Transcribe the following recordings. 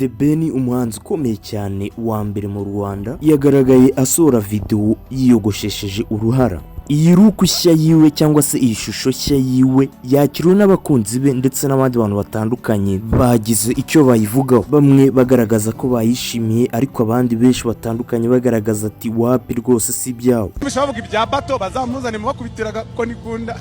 The Ben, umuhanzi ukomeye cyane wa mbere mu Rwanda, yagaragaye asohora videwo yiyogoshesheje uruhara. Iyi look nshya yiwe cyangwa se iyi shusho nshya yiwe yakiriwe n'abakunzi be ndetse n'abandi bantu batandukanye bagize icyo bayivugaho. Bamwe bagaragaza ko bayishimiye, ariko abandi benshi batandukanye bagaragaza ati: "Wapi rwose, si ibyawe." Bavuga ibya bato bazamuzane mubakubitiraga ko nikunda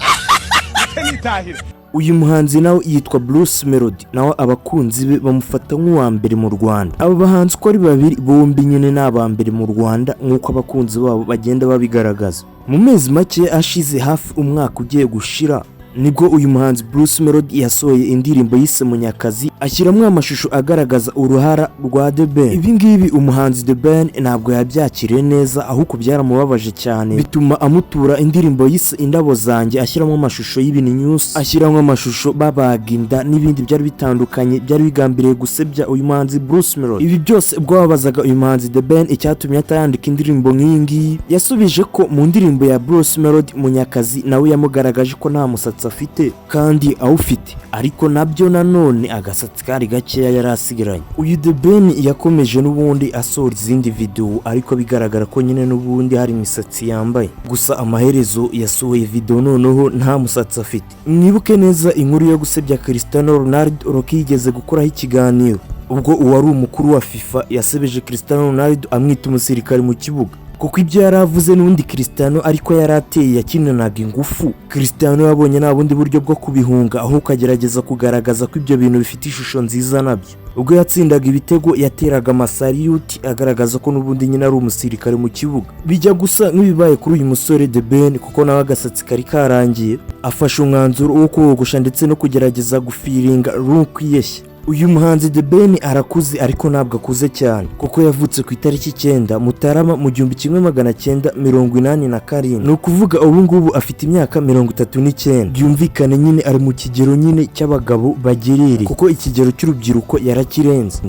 ndetse nitahira. Uyu muhanzi nawe yitwa Bruce Melody, nawe abakunzi be bamufata nk'uwa mbere mu Rwanda. Aba bahanzi uko ari babiri bombi nyine ni aba mbere mu Rwanda nk'uko abakunzi babo bagenda babigaragaza. Mu mezi make ashize, hafi umwaka ugiye gushira, nibwo uyu muhanzi Bruce Melody yasohoye indirimbo yise Munyakazi, ashyiramo amashusho agaragaza uruhara rwa The Ben. Ibi ngibi umuhanzi The Ben ntabwo yabyakiriye neza, ahubwo byaramubabaje cyane, bituma amutura indirimbo yise Indabo Zanjye, ashyiramo amashusho y'ibintu, ashyiramo amashusho babaga inda n'ibindi byari bitandukanye byari bigambiriye gusebya uyu muhanzi Bruce Melody. Ibi byose ubwo babazaga uyu muhanzi The Ben icyatumye atayandika indirimbo nk'iyi ngiyi, yasubije ko mu ndirimbo ya Bruce Melody Munyakazi nawe yamugaragaje ko nta musatsi afite kandi awufite, ariko nabyo nanone agasatsi kari gakeya yari asigaranye. Uyu The Ben yakomeje n'ubundi asohora izindi video, ariko bigaragara ko nyine n'ubundi hari imisatsi yambaye. Gusa amaherezo yasohoye video noneho nta musatsi afite. Mwibuke neza inkuru yo gusebya Cristiano Ronaldo Rocky yigeze gukoraho ikiganiro, ubwo uwari umukuru wa FIFA yasebeje Cristiano Ronaldo amwita umusirikare mu kibuga, kuko ibyo yari avuze n'ubundi Cristiano ariko yari ateye, yakinanaga ingufu. Cristiano yabonye nta bundi buryo bwo kubihunga, ahubwo agerageza kugaragaza ko ibyo bintu bifite ishusho nziza nabyo. Ubwo yatsindaga ibitego yateraga amasariyuti agaragaza ko n'ubundi nyine ari umusirikare mu kibuga. Bijya gusa nk'ibibaye kuri uyu musore The Ben, kuko nawe agasatsi kari karangiye, afashe umwanzuro wo kogosha ndetse no kugerageza gufiringa look ye nshya. Uyu muhanzi The Ben arakuze, ariko ntabwo akuze cyane, kuko yavutse ku itariki 9 Mutarama mu 1987. Ni ukuvuga ubu ngubu afite imyaka 39. Byumvikane nyine ari mu kigero nyine cy'abagabo bagerereye, kuko ikigero cy'urubyiruko yarakirenze.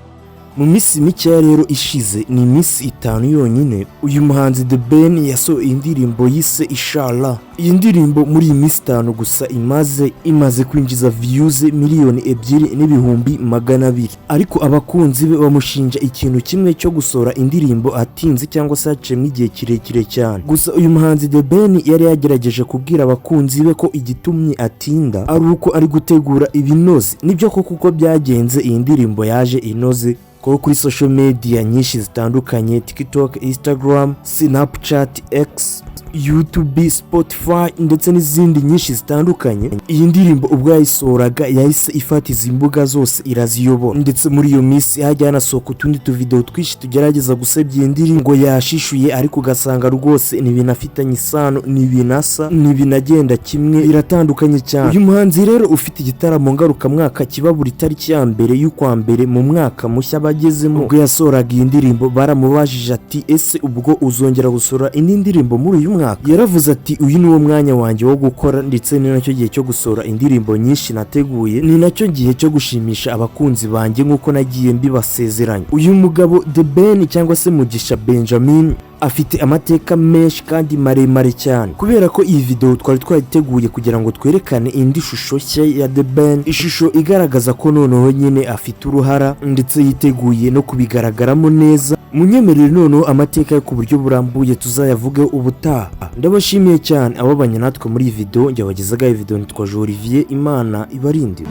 Mu minsi mikeya rero ishize, ni iminsi 5 yonyine, uyu muhanzi The Ben yasohoye indirimbo yise Ishara. Iyi ndirimbo muri iyi minsi 5 gusa imaze kwinjiza views 2,200,000, ariko abakunzi be bamushinja ikintu kimwe cyo gusohora indirimbo atinze cyangwa se haciyemo igihe kirekire cyane. Gusa uyu muhanzi The Ben yari yagerageje kubwira abakunzi be ko igitumye atinda ari uko ari gutegura ibinoze. Nibyo koko, uko byagenze, iyi ndirimbo yaje inoze, kuko kuri social media nyinshi zitandukanye, TikTok, Instagram, Snapchat, X, YouTube, Spotify ndetse n'izindi nyinshi zitandukanye, iyi ndirimbo ubwo yayisohoraga yahise ifata izi mbuga zose iraziyobora. Ndetse muri iyo minsi hajya hanasohoka utundi tuvidewo twinshi tugerageza gusebya iyi ndirimbo ngo yashishuye, ariko ugasanga rwose ni ibintu afitanye isano, ni ibintu asa, ni ibintu agenda kimwe, biratandukanye cyane. Uyu muhanzi rero ufite igitaramo ngarukamwaka kiba buri tariki ya mbere y'ukwa mbere mu mwaka mushya bagezemo, ubwo yasohoraga iyi ndirimbo baramubajije ati: "Ese ubwo uzongera gusohora indi ndirimbo muri uyu mwaka?" Yaravuze ati: "Uyu ni wo mwanya wanjye wo gukora, ndetse ni nacyo gihe cyo gusohora indirimbo nyinshi nateguye, ni nacyo gihe cyo gushimisha abakunzi banjye nk'uko nagiye mbibasezeranya." Uyu mugabo The Ben cyangwa se Mugisha Benjamin afite amateka menshi kandi maremare cyane. Kubera ko iyi video twari twayiteguye kugira ngo twerekane indi shusho nshya ya The Ben, ishusho igaragaza ko noneho nyine afite uruhara ndetse yiteguye no kubigaragaramo neza, munyemerere noneho amateka ye ku buryo burambuye tuzayavuge ubutaha. Ndabashimiye cyane ababanye natwe muri iyi video. Njye wagezaga iyi video nitwa Olivier. Imana ibarinde.